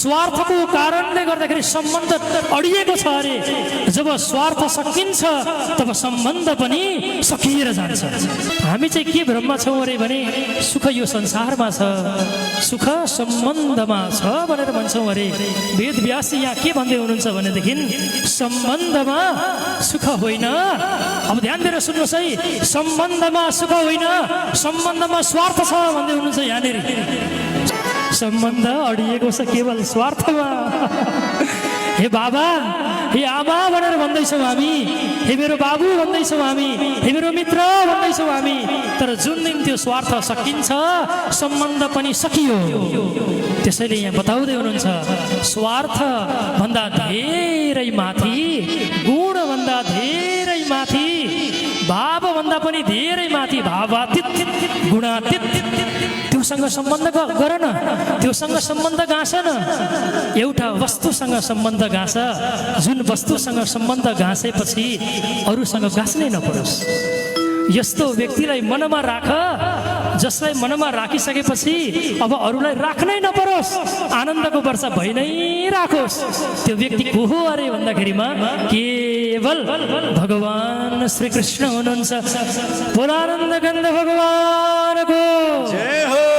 स्वार्थको कारणले गर्दाखेरि सम्बन्ध अडिएको छ अरे। जब स्वार्थ सकिन्छ तब सम्बन्ध पनि सकिएर जान्छ। हामी चाहिँ के भ्रममा छौँ अरे भने सुख यो संसारमा छ, सुख सम्बन्धमा छ भनेर भन्छौँ अरे। वेद व्यासी यहाँ के भन्दै हुनुहुन्छ भनेदेखि सम्बन्धमा सुख होइन। अब ध्यान दिएर सुन्नुहोस् है, सम्बन्धमा सुख होइन, सम्बन्धमा स्वार्थ छ भन्दै हुनुहुन्छ यहाँनिर। सम्बन्ध अडिएको छ केवल स्वार्थमा। हे बाबा, हे आमा भनेर भन्दैछौँ हामी, हे मेरो बाबु भन्दैछौँ हामी, हे मेरो मित्र भन्दैछौँ हामी। तर जुन दिन त्यो स्वार्थ सकिन्छ सम्बन्ध पनि सकियो। त्यसैले यहाँ बताउँदै हुनुहुन्छ स्वार्थ भन्दा धेरै माथि, गुण भन्दा धेरै माथि, भाव भन्दा पनि धेरै माथि, भावातीत गुणातीत त्योसँग सम्बन्ध गर न, त्योसँग सम्बन्ध गाँस न। एउटा वस्तुसँग सम्बन्ध गाँस, जुन वस्तुसँग सम्बन्ध गाँसेपछि अरूसँग गाँस्नै नपरोस्। यस्तो व्यक्तिलाई मनमा राख जसलाई मनमा राखिसकेपछि अब अरूलाई राख्नै नपरोस्, आनन्दको वर्षा भइ नै राखोस्। त्यो व्यक्ति को हो अरे भन्दाखेरिमा केवल भगवान श्री कृष्ण हुनुहुन्छ। पुरानन्द गन्ध भगवानको जय हो।